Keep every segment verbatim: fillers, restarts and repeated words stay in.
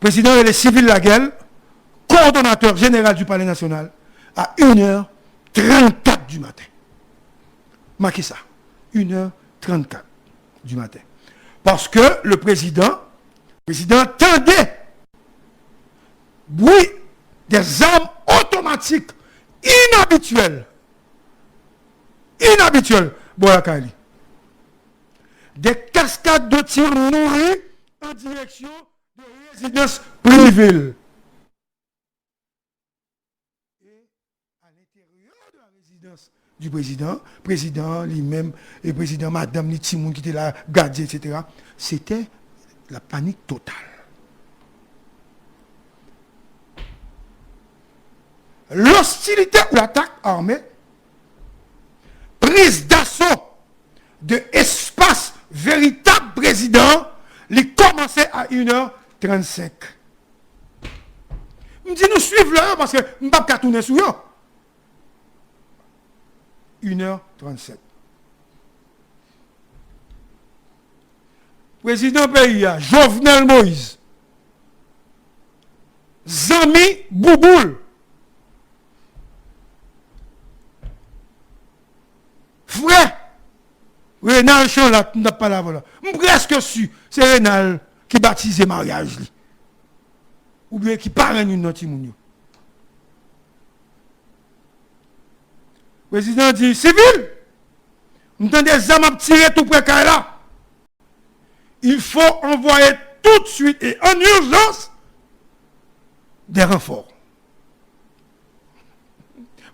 Prezidan rele Civil Laguel, coordonnateur général du Palais National, à une heure trente-quatre du matin. Make sa, une heure trente-quatre du matin. Paske le prezidan, prezidan tande bri dè zam otomatik inabityèl, inabityèl, bò lakay li. Des cascades de tirs nourris en direction de résidence privée. Et à l'intérieur de la résidence du président, prezidan li menm, e prezidan, madanm li, timoun ki te la, gadyen, et cetera, c'était la panique totale. L'hostilité ou l'attaque armée, prise d'assaut de espas veritab prezidan, li kòmanse à une heure trente-cinq. M di nou swiv lè yo paske m p ap ka tounen sou yo. Une heure trente-sept. Prezidan peyi a, Jovenel Moïse, zanmi Bouboul, frè Renald Chanlat, m t ap pale avè w la. M prèske si se Renald ki batize maryaj li. Oubyen ki parenn youn nan timoun yo. Prezidan di, Civil, m tande zam ap tire tou prè kay la. Il faut envoyer tout de suite et en urgence des renforts.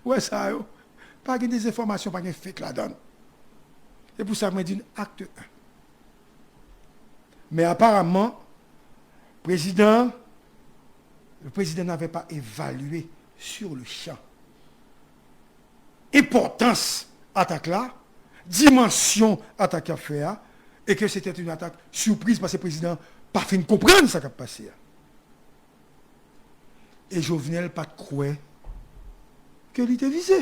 Ou wè sa yo? Pa gen dezenfòmasyon, pa gen fake ladan. Se pou sa mwen di n akte en. Men aparaman, prezidan, le président n'avait pas évalué sur le champ enpòtans atak la, dimansyon atak y ap fè a, e ke se te yon atak sipriz paske prezidan pa fin konprann sa k ap pase a. E Jovenel pa t kwè ke li te vize.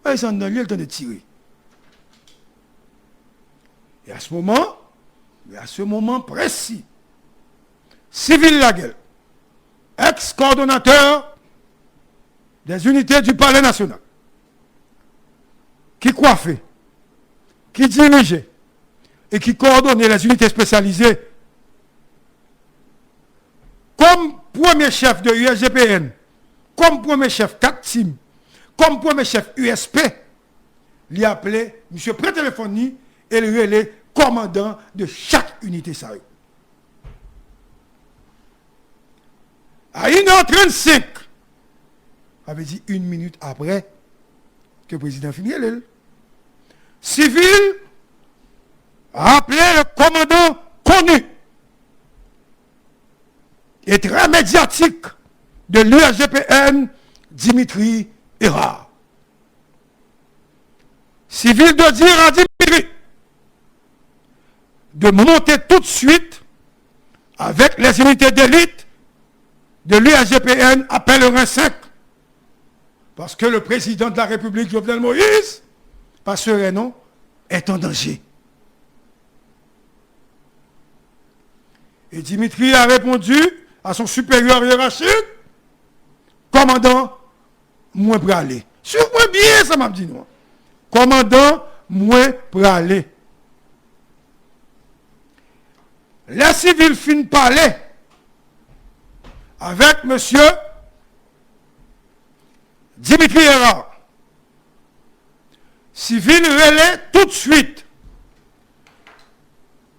Bay sa anndan li, l tande tire. E a se moman, e a se moman presi, Civil Laguel, ex-coordonnateur des unités du Palais National, ki kwafe, ki dirije e ki kowòdone les unités spécialisées, kòm premye chèf de U S G P N, kòm premye chèf kat tim, kòm premye chèf U S P, li aple, misye pran telefòn li e l rele kòmandan de chak inite sa yo. A une heure trente-cinq, sa vle di yon minit apre ke prezidan fin rele l, Civil a appelé le commandant connu et très médiatique de l'U S G P N, Dimitri Hérard. Civil de dire à Dimitri de monter tout de suite avec les unités d'élite de l'U S G P N à Pèlerin cinq. Parce que le président de la République, Jovenel Moïse, pas serein, non, est en danger. Et Dimitri a répondu à son supérieur hiérarchique, Commandant, mwen prale. Swiv mwen byen sa m ap di nou an. Kòmandan, mwen prale. Lè Civil fin pale avèk mesye Dimitri Hérard, Civil rele tout de suite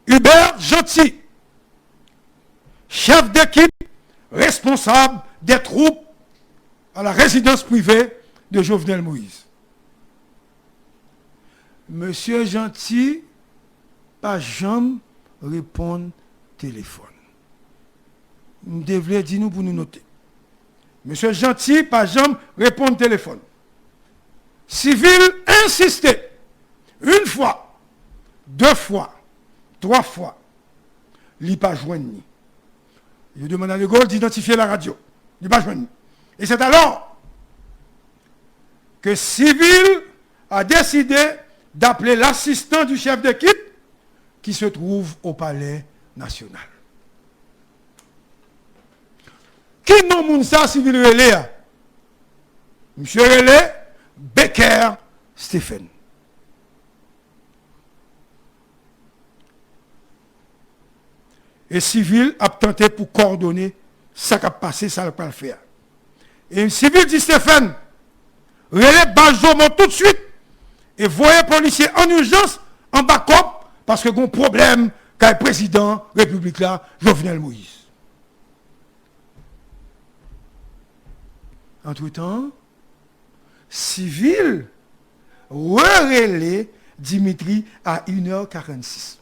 Hubert Jeanty, chef d'équipe responsable des troupes à la résidence privée de Jovenel Moïse. Mesye Jeanty pa janm reponn telefòn. M te vle di nou pou nou note. Mesye Jeanty pa janm reponn telefòn. Civil ensiste, une fois, deux fois, trois fois, li pa jwenn li. Yo demande à De Gaulle d'identifier la radio. Li pa jwenn li. Et c'est alors que Civil a décidé d'appeler l'assistant du chef d'équipe qui se trouve au Palais National. Ki non moun sa Civil rele a? Misye rele Becker Stephen. E Civil ap tante pou kòdone sa k ap pase, sa l pral fè a. E Civil di Stephen, rele baz Jomon toutswit e voye polisye an ijans anba kòb paske gen yon pwoblèm kay prezidan repiblik la, Jovenel Moïse. Antretan, Civil rerele Dimitri a inè karannsis.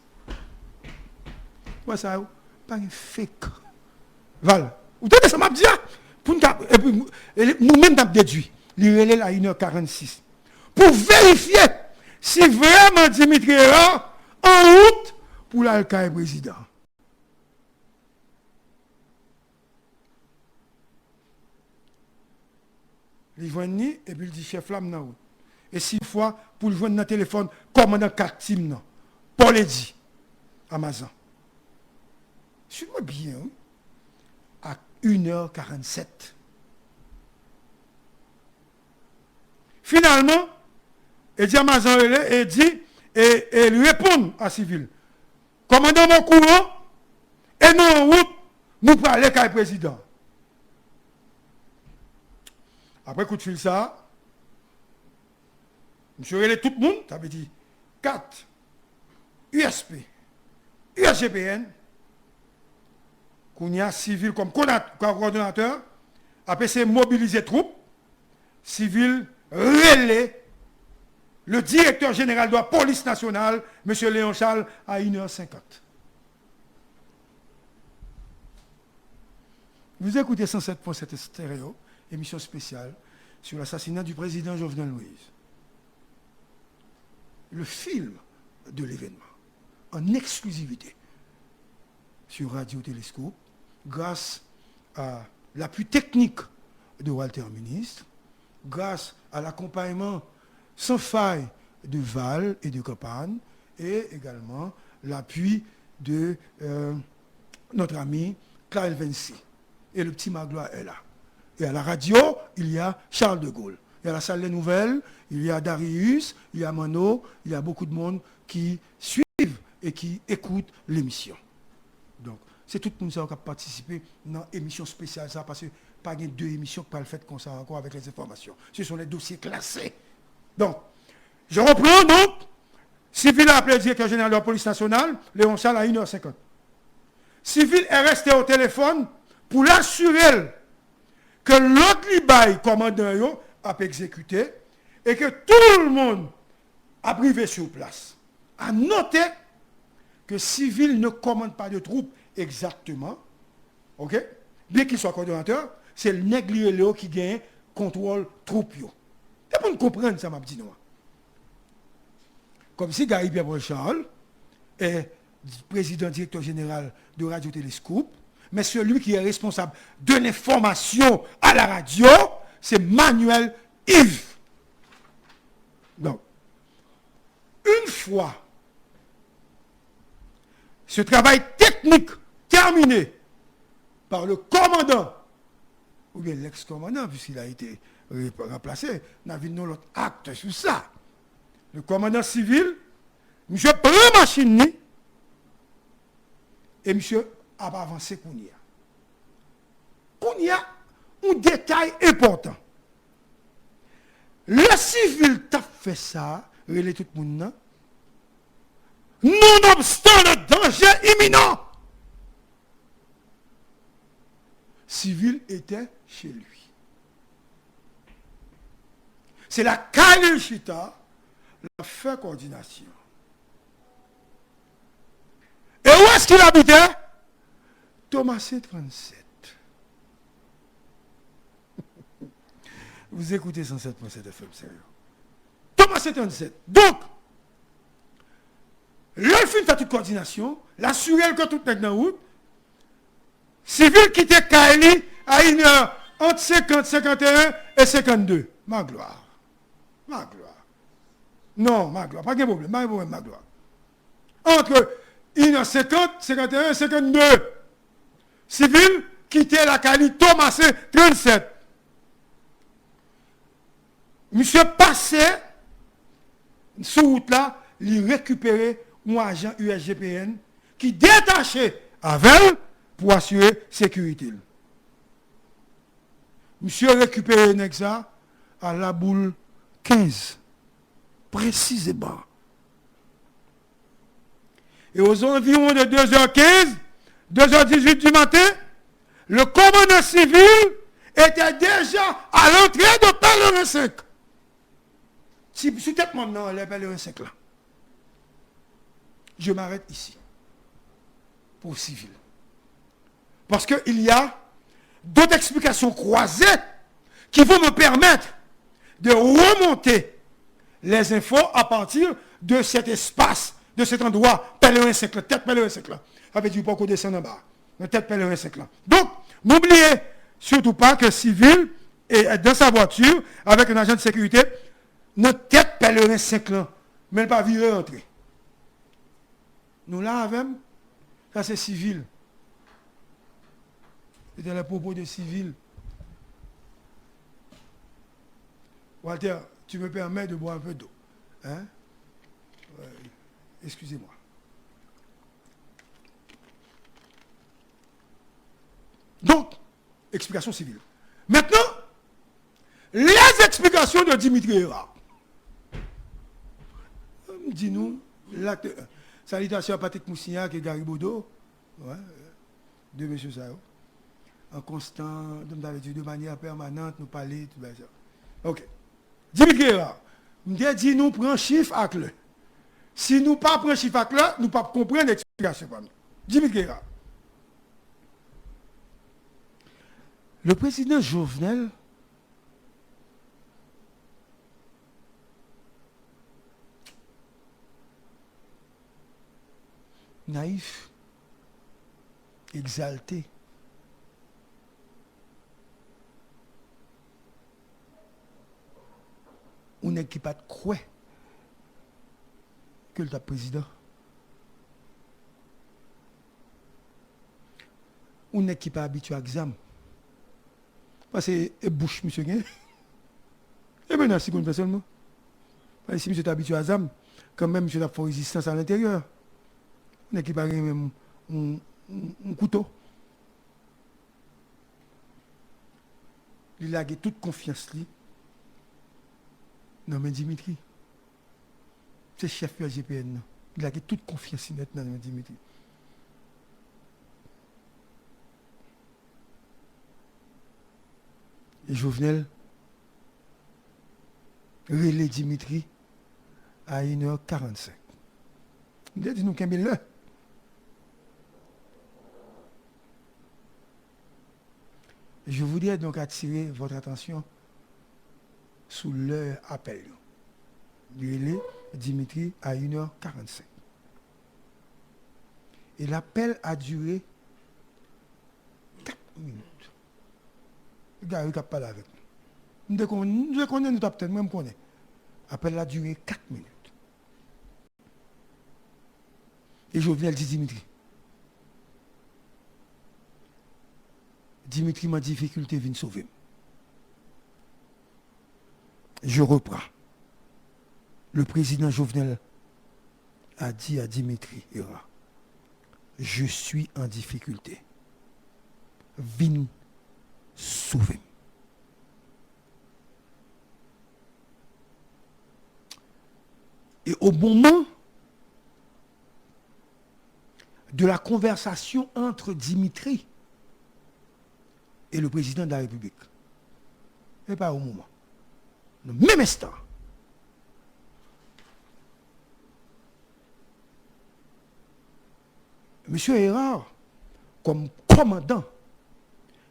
Wè sa yo, pa gen fake. Val, ou tande sa m ap di a? Pou n ka, epi, nou menm n ap dedui. Li rele l a inè karannsis. Pou verifye si vrèman Dimitri Hérard an wout pou l al kay prezidan. Li jwenn li, epi l di, chèf la, m nan wout. E si fwa pou l jwenn nan telefòn kòmandan kat tim nan, Paul Eddy, a Mazan. Swiv mwen byen, wi. A inè karannsèt. Finalman, Eddy a Mazan rele, Eddy, e, e li reponn a Civil. Kòmandan m okouran, e nou an wout, nou prale kay prezidan. Apre kout fil sa a, misye rele tout moun, sa vle di kat, U S P, U S G P N, kounye a Civil kòm kòdonatè, ap eseye mobilize twoup, Civil rele le directeur général de la police nationale, mesye Léon Charles, a inè senkant. Vous écoutez cent sept point sept Stereo, émission spéciale sur l'assassinat du président Jovenel Moïse. Le film de l'événement, en exclusivité, sur Radio Télescope, grâce à l'appui technique de Walter Ministre, grâce à l'accompagnement sans faille de Val et de Campagne, et également l'appui de, euh, notre ami Clarel Vinci. Et le petit Magloire est là. Et à la radio, il y a Charles de Gaulle. Et à la salle des nouvelles, il y a Darius, il y a Manno, il y a beaucoup de monde qui suivent et qui écoutent l'émission. Donk, se tout moun sa yo k ap patisipe nan emisyon espesyal sa, paske pa gen de emisyon k pral fèt konsa ankò avèk les informations. Ce sont les dossiers classés. Donc, je reprends donc, Civil a appelé le directeur général de la police nationale, Léon Charles, à une heure cinquante. Civil est resté au téléphone pour l'assurer que lòd li bay kòmandan yo ap egzekite e ke tout moun ap rive sur place. À noter que Civil ne commande pas de troupes exactement, ok? Bien qu'il soit coordonnateur, se nèg li rele yo ki gen kontwòl twoup yo. E pou n konprann sa m ap di nou an. Comme si Gary Pierre-Paul Charles est président directeur général de Radio Télescope, mais celui qui est responsable de l'information à la radio, c'est Manuel Yves. Donc, une fois ce travail technique terminé par le commandant, ou bien l'ex-commandant, puisqu'il a été re-, remplacé, n a vin nan lòt akt sou sa. Le commandant Civil, misye pran machin li, e misye ap avanse kounye a. Kounye a, yon detay enpòtan. Lè Civil t ap fè sa, rele tout moun nan, nonobstan le danger imminent, Civil était chez lui. Se lakay li l chita, l ap fè kòdinasyon. Et où est-ce qu'il habitait? Thomasin trannsenk. Vous écoutez cent sept point sept F M Stereo. Thomasin trannsenk. Donk, lè l fin fè tout kòdinasyon, l asire l ke tout nèg nan wout, Civil kite kay li a inè ant senkant, senkant e en e senkant de. Maglwa. Maglwa. Non, Maglwa, pa gen pwoblèm, pa gen pwoblèm, Maglwa. Antre inè senkant, senkant e en e senkant de. Civil kite lakay li, Tomasen trannsèt. Misye pase sou wout la, li rekipere yon ajan U S G P N ki detache avè l pou asire sekirite l. Misye rekipere nèg sa a laboul kenz, presizeman. Et aux environs de deux heures quinze, deux heures dix-huit du matin, le commandant civil était déjà à l'entrée de Pèleren senk. Ti, sou tèt mòn nan, anlè Pèleren senk la. Je m'arrête ici. Pour civil. Parce qu'il y a d'autres explications croisées qui vont me permettre de remonter les infos à partir de cet espace, de cet endroit, Pèleren senk la, tèt Pèleren senk la. Sa vle di, ou poko desann anba, nan tèt Pèleren senk la. Donc, n'oubliez surtout pas que civil est dans sa voiture avec un agent de sécurité nan tèt Pèleren senk la, men l pa vire antre. Nou la avè m? Sa se sivil. C'était les propos de civil. Walter, tu me permets de boire un peu d'eau. Hein? Euh, excusez-moi. Donc, explication civile. Maintenant, les explications de Dimitri Hérard. M di nou, l'acte, salutations à Patrick Moussignac et Gary Bodeau. Ouais, de mesye sa yo. An konstan, m ta vle di, de manière permanente, nou pale, tout bagay sa. Ok. Dimitri Hérard, m te di nou pran chif ak lè. Si nou pa pran chif ak lè, nou p ap konprann eksplikasyon pa m. Dimitri Hérard. Le président Jovenel nayif, egzalte. Yon nèg ki pa t kwè ke l t ap prezidan. Yon nèg ki pa abitye ak zam. Paske e bouch misye gen. E menas li konn fè sèlman. Paske si misye te abitye a zam, kanmenm misye t ap fè yon rezistans alenteryè. Nèg ki pa gen menm yon, yon, yon kouto. Li lage tout konfyans li nan men Dimitri. Se chèf U S G P N nan. Li lage tout konfyans li nèt nan men Dimitri. E Jovenel rele Dimitri a inè karannsenk. M te di nou kenbe lè. Je voudrais donc attirer votre attention sou lè apèl yo. Li rele Dimitri a inè karannsenk. Et l'appel a duré kat minit. Gary k ap pale avèk nou. M te konnen, m te konnen nou t ap tann mwen, m konnen. Apèl la dire kat minit. E Jovenel di Dimitri, Dimitri, m an difikilte, vin sove m. Je reprends. Le président Jovenel a dit à Dimitri Hérard, je suis en difficulté. Vin sove m. Et au moment de la conversation entre Dimitri et le président de la République, e pa yon moman, nan menm enstan, Mesye Hérard, kòm kòmandan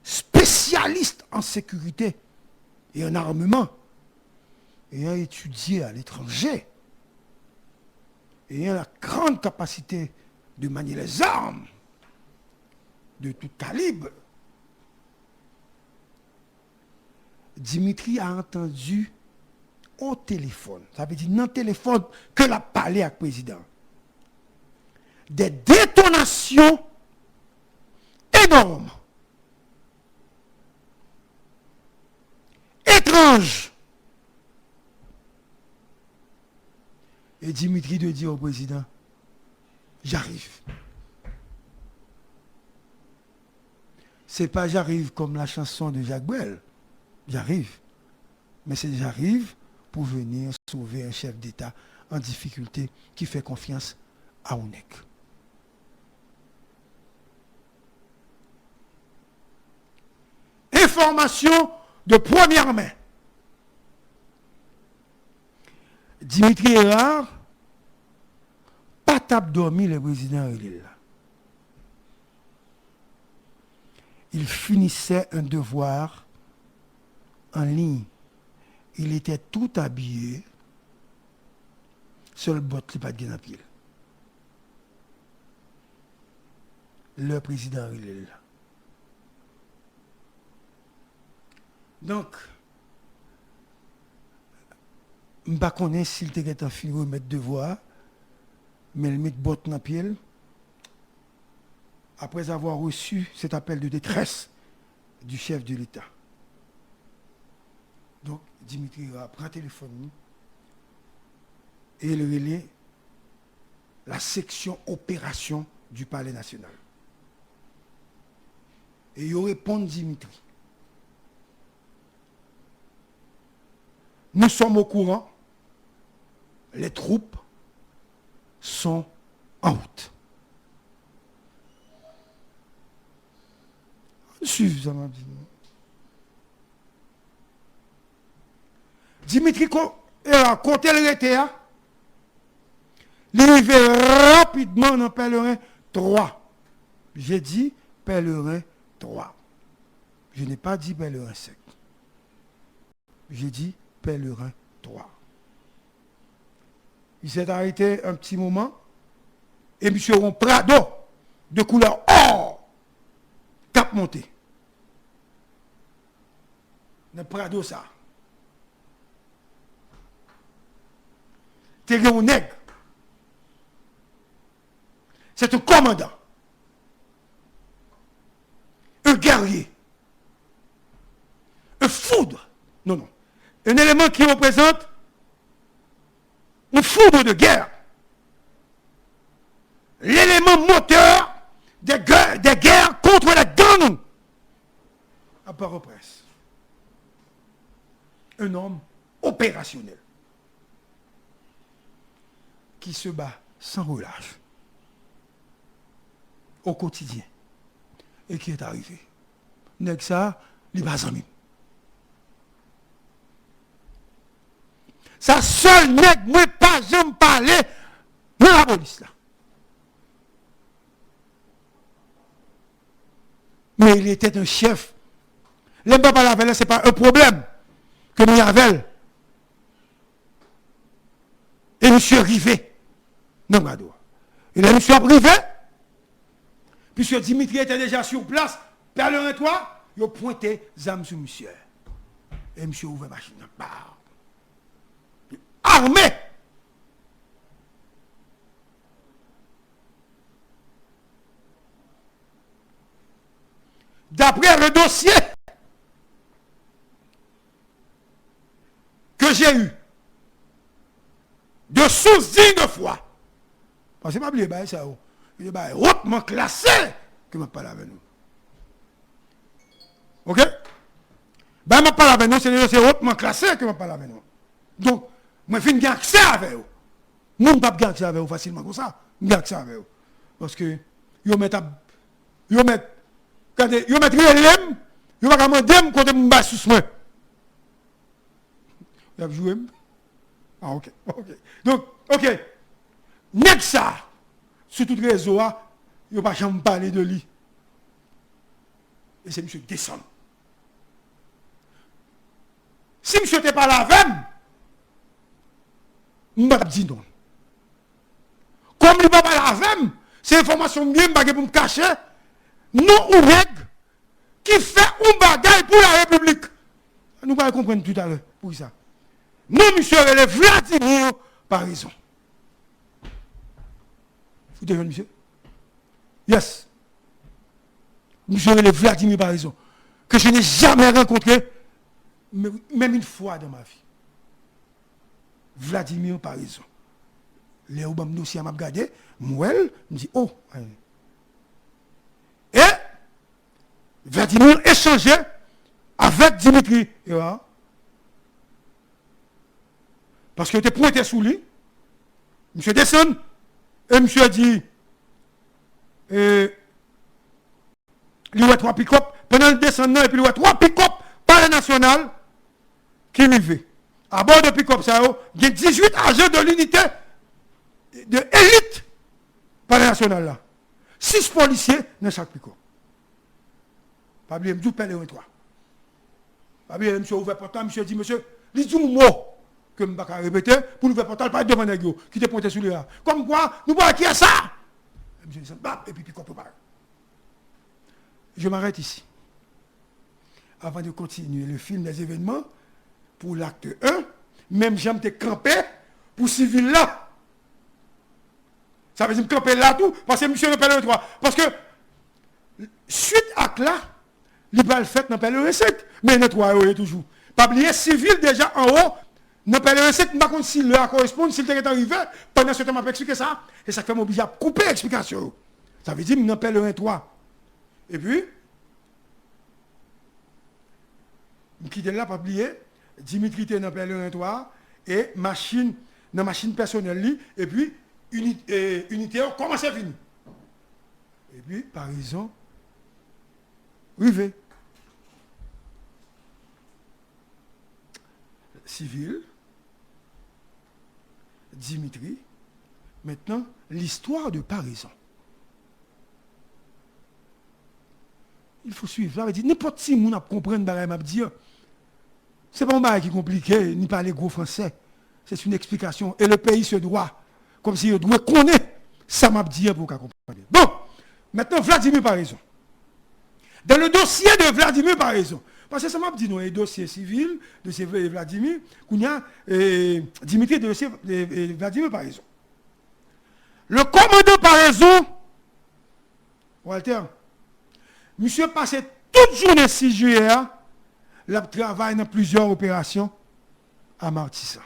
spécialiste en sécurité et en armement, ayant étudié à l'étranger, ayant la grande capacité de manier les armes de tout calibre, Dimitri a entendu au téléphone, sa vle di nan telefòn ke l ap pale ak prezidan, des détonations énormes. Et Dimitri de dire au président, j'arrive. C'est pas j'arrive comme la chanson de Jacques Brel, j'arrive. Mais c'est j'arrive pour venir sauver un chef d'État en difficulté qui fait confiance à un nèg. Enfòmasyon de premyè men. Dimitri Hérard pa t ap dòmi lè prezidan rele l la. Il finissait un devoir en ligne. Il était tout habillé. Sèl bòt li pa t gen nan pye l. Lè prezidan rele l la. Donk, m pa konnen si l te gentan fin remèt devwa a, men l met bòt nan pye l. Après avoir reçu cet appel de détresse du chef de l'État. Donk, Dimitri Hérard pran telefòn li e l rele la section opération du Palais National. E yo reponn Dimitri. Nous sommes au courant, les troupes sont en route. Ann swiv sa m ap di nou. Dimitri ko-, Hérard, kote l rete a, li rive rapidman nan Pèleren twa. J'ai dit Pèleren twa. Je n'ai pas dit Pèleren senk. J'ai dit Pèleren twa. Il s'est arrêté un petit moment et misye wè yon Prado de couleur or k ap monte. Nan Prado sa, te gen yon nèg. C'est un commandant, un guerrier, un foudre. Non, non. Un élément qui représente un foudre de guerre. L'élément moteur des guerres, des guerres contre les gangs à Port-au-Prince. Un homme opérationnel qui se bat sans relâche au quotidien et qui est arrivé. Nèg sa, li pa zanmi m. Sa sèl nèg mwen pa janm pale nan lapolis la. Mais il était un chef. Lè m pa pale avè l, se pa un problème ke m gen avè l. E misye rive nan Prado a. E lè misye ap rive, puisque Dimitri était déjà sur place, Pèleren twa, yo pwente zam sou misye. E misye ouvè machin nan. Bam! Armé! D'après le dossier que j'ai eu de sources dignes de foi, paske pa bliye bagay sa yo, se de bagay hautement classé ke m ap pale avè nou. Oke? Bagay m ap pale avè nou, se de dossier hautement classé ke m ap pale avè nou. Donk, mwen fin gen aksè avè yo. Moun p ap gen aksè avè yo fasilman konsa. M gen aksè avè yo. Paske yo mèt ap, yo mèt, gade, yo mèt rele m, yo pa ka mande m kote m bay sous mwen. Y ap joure m? Ah, oke, oke. Donk, oke. Nèg sa, sou tout rezo a, yo pa janm pale de li. E se misye k desann. Si misye te pale avè m, m pa t ap di non. Kòm li pa pale avè m, se enfòmasyon m gen, m pa gen pou m kache non yon nèg ki fè yon bagay pou la repiblik. Nou pral konprann toutalè poukisa. Non misye rele Vladimir Paraison. Ou te jwenn misye? Yes. Misye rele Vladimir Paraison, que je n'ai jamais rencontré Même une fois dans ma vie. Vladimir Paraison. Lè yo ban m dosye a, m ap gade, m wè l, m di, oh! E Vladimir echanje avèk Dimitri Hérard. Paske yo te pwente sou li. Misye desann. E misye di, e, li wè twa pikòp. Pandan l desann nan, epi li wè twa pikòp Palè Nasyonal ki rive. Abò de pikòp sa yo, gen dizuit ajan de linite de elit Palè Nasyonal la. Sis polisye nan chak pikòp. Pa bliye, m di w Pèleren twa. Pa bliye, misye ouvè pòt la, misye di, mesye, li di yon mo ke m pa ka repete, pou l ouvè pòt la, l parèt devan nèg yo, ki te pwente sou li a. Kòmkwa, nou pa wè kiyès sa! Misye desann, bap, epi pikòp yo parèt. Je m'arrête ici. Avant de continuer le film des événements, pour l'acte un, menm jan m te kanpe pou sivil la. Sa vle di m kanpe la tou, paske misye nan Pèleren twa. Paske, suit ak la, li pral fèt nan Pèleren senk, men nan twa yo ye toujou. Pa bliye, sivil deja anwo, nan Pèleren senk, m pa konn si lè a koresponn, si l te gentan rive, pandan se tan m ap eksplike sa, e sa k fè m oblije ap koupe eksplikasyon yo. Sa vle di m nan Pèleren twa. Epi, m kite l la, pa bliye, Dimitri te nan Pèleren twa, e machin, nan machin pèsonèl li, epi ini-, e, inite yo kòmanse vini. Epi, Paraison rive. Sivil, Dimitri, maintenant, l'histoire de Paraison. Il faut suivre. Sa vle di, nenpòt timoun ap konprann bagay m ap di a. Se pa yon bagay ki konplike, ni pale gwo fransè. C'est une explication. Et le pays se doit, kòmsi yo dwe konnen sa m ap di a pou yo ka konprann. Bon, maintenant, Vladimir Paraison. Dans le dossier de Vladimir Paraison. Paske sa m ap di nou, e dosye sivil, dosye Vladimir, kounye a, e, Dimitri, dosye, e, e, Vladimir Paraison. Le commandant Paraison, Walter, misye pase tout jounen sis jiyè a, l ap travay nan plizyè operasyon a Matisan.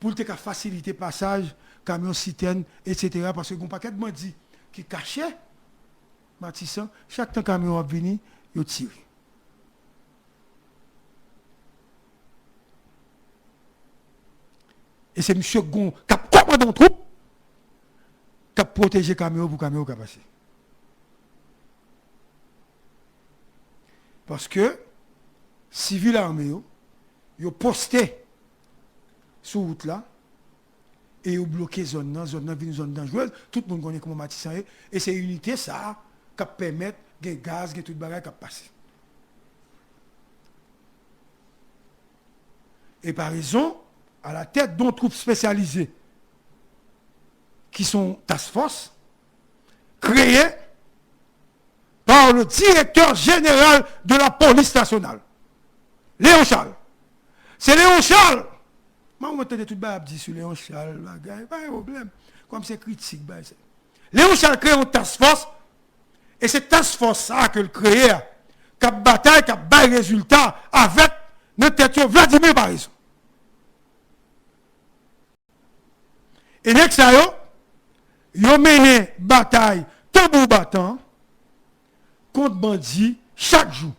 Pou l te ka fasilite pasaj kamyon sitèn, etsetera, paske gen yon pakèt bandi ki kache Matisan, chak tan kamyon ap vini, yo tire. E se misye gon k ap kòmande yon twoup k ap pwoteje kamyon yo pou kamyon yo ka pase. Paske sivil ame yo, yo poste sou wout la, e yo bloke zòn nan, zòn nan vin zòn danjrez, tout moun konnen kòman Matisan ye, e se inite sa a k ap pèmèt gen gaz, gen tout bagay k ap pase. E Paraison, à la tête d'un troupe spécialisé, ki se yon task force, kreye par le directeur général de la police nationale, Léon Charles. Se Léon Charles. Mwen, mwen tande tout bagay ap di sou Léon Charles, bagay, pa gen pwoblèm. Kòm se kritik, bagay, se. Léon Charles kreye yon task force, e se task force sa a ke l kreye a, k ap batay, k ap bay rezilta avèk nan tèt yo Vladimir Paraison. E nèg sa yo, yo mennen batay tanbou batan kont bandi chak jou.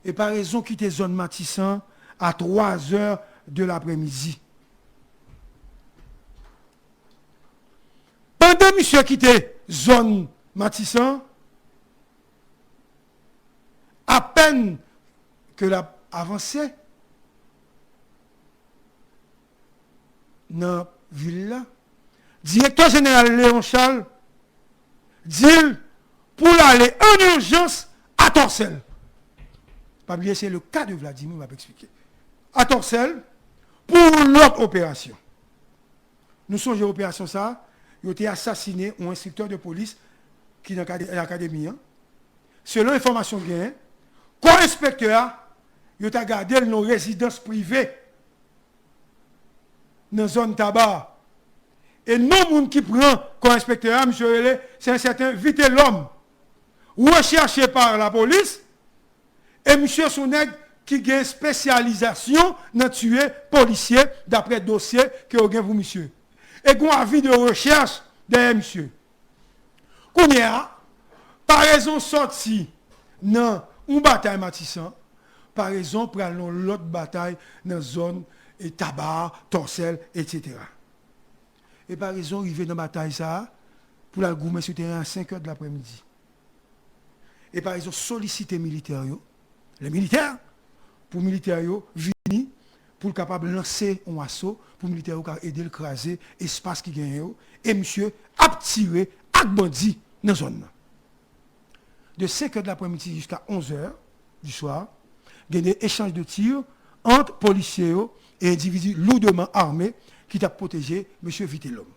E Paraison kite zòn Matisan a twa zè de laprèmidi. Pandan misye kite zòn Matisan, apèn ke l ap avanse nan vil la, direktè jeneral Léon Charles di l pou l ale an ijans a Tòsèl. Pa bliye, se le ka de Vladimir m ap eksplike. A Tòsèl, pou yon lòt operasyon. Nou sonje operasyon sa a, yo te asasinen yon enstriktè de polis ki nan kade-, akademi an. Selon enfòmasyon genyen, kò enspektè a, yo ta gade l nan rezidans prive nan zòn Taba. E non moun ki pran kò enspektè a, misye rele, se yon sèten Vitelhomme, recherché par la police, E misye se yon nèg ki gen espesyalizasyon nan tiye polisye, daprè dosye ke yo gen pou misye. E gen yon avi de rechèch dèyè misye. Kounye a, Parezon sòti nan yon batay Matisan, Parezon pral nan yon lòt batay nan zòn e Taba, Tòsèl, etsetera. E Parezon rive nan batay sa a pou l al goumen sou teren an senk è de laprèmidi. E Parezon solisite militè yo, lè militè, pou militè yo vini, pou l kapab lanse yon aso, pou militè yo ka ede l kraze espas ki genyen yo, e misye ap tire ak bandi nan zòn nan. De senk è de laprèmidi jiska onz è di swa, gen de echanj de tir ant polisye yo e endividi lourdement armés ki t ap pwoteje mesye Vitelhomme.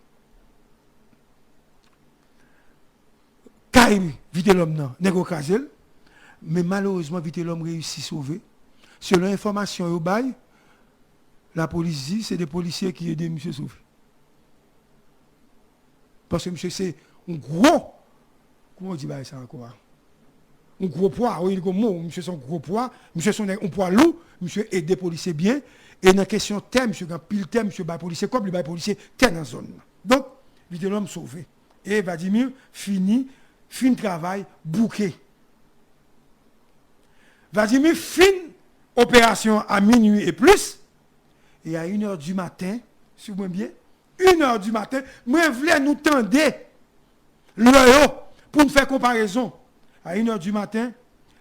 Kay Vitelhomme nan, nèg yo kraze l, men malerezman Vitelhomme reyisi sove. Selon enfòmasyon yo bay, lapolis di se de polisye ki ede misye sove. Paske misye se yon gwo, kòman yo di bagay sa ankò a? Yon gwo pwa, wi, li gon mo, misye se yon gwo pwa, misye se yon nèg, yon pwa lou, misye ede polisye byen, e nan kesyon tè, misye gen anpil tè, misye bay polisye kòb, li bay polisye tè nan zòn nan. Donk, Vitelhomme sove. E Vladimir fini, fin travay, bouke. Vladimir fin operasyon a minui e plis, e a inè di maten, swiv mwen byen, inè di maten, mwen vle nou tande lè yo pou n fè konparezon. A inè di maten,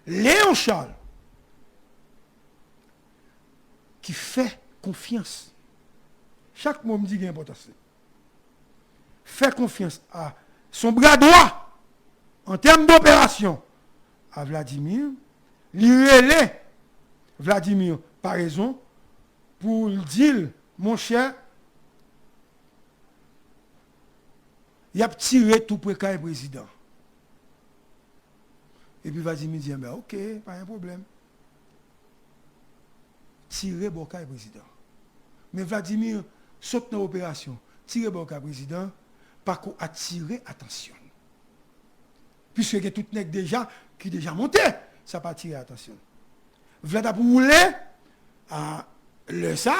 Léon Charles, ki fè konfyans, chak mo m di gen enpòtans li, fè konfyans a son bra dwa an tèm doperasyon a Vladimir, li rele Vladimir Parezon pou l di l, monchè, y ap tire tou pre kay prezidan. Epi Vladimir di, enben, oke, pa gen pwoblèm. Tire bò kay prezidan. Men Vladimir sot nan operasyon, tire bò kay prezidan, pako atire atansyon l. Piske gen tout nèg deja ki deja monte, sa pa atire atansyon l. Vlad ap woule, a lè sa,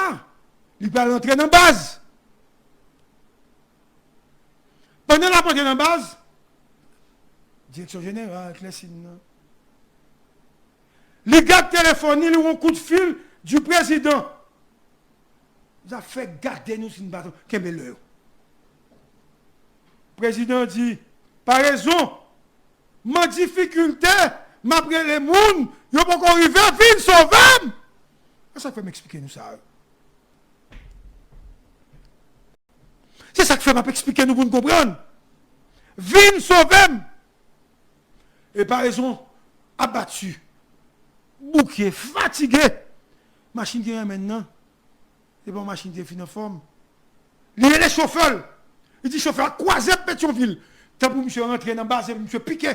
li pral antre nan baz. Pandan l ap antre nan baz, direksyon jeneral, klèsin nan. Li gad telefòn li, li wè yon kout fil di prezidan. Zafè gade nou si n pa kenbe lè yo. Prezidan di, Parezon, m an difikilte, m ap rele moun, yo poko rive, vin sove m! E sa k fè m eksplike nou sa yo. Se sa k fè m ap eksplike nou pou n konprann. Vin sove m! E Parezon abati, bouke, fatige. Machin ki renmen nan, se pa yon machin ki te fin anfòm. Li rele chofè l. Li di chofè a kwaze Petyonvil. Tan pou misye rantre nan baz epi misye pike.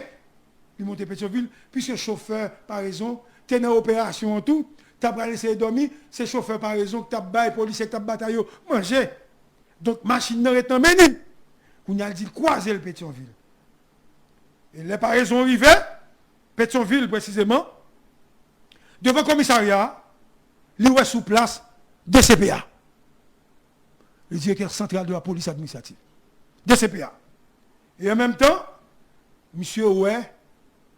Li monte Petyonvil, piske chofè Parezon te nan operasyon an tou, t ap pral eseye dòmi, se chofè Parezon ki t ap bay polisye ki t ap batay yo manje. Donk, machin nan ret nan men li. Kounye a, l di l kwaze l Petyonvil. E lè Parezon rive, Petyonvil presizeman, devan komisarya a, li wè sou plas D C P A. Le directeur central de la police administrative, D C P A. E an menm tan, misye wè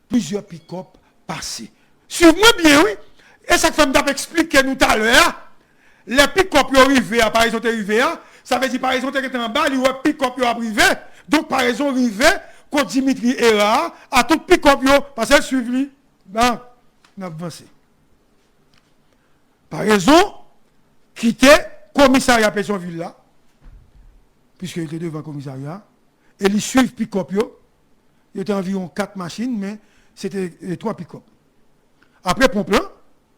plizyè pikòp pase. Swiv mwen byen, wi. E sa k fè m t ap eksplike nou talè a. Lè pikòp yo rive a, Parezon te rive a, sa vle di Parezon te gentan anba, li wè pikòp yo ap rive. Donk, Parezon rive kot Dimitri Hérard a, a tout pikòp yo, paske l swiv li. Bon, n ap vanse. Parezon kite komisarya Petyonvil la, piske li te devan komisarya, e li swiv pikòp yo. Yo te anviwon kat machin, men se te, e, twa pikòp. Apre ponp lan,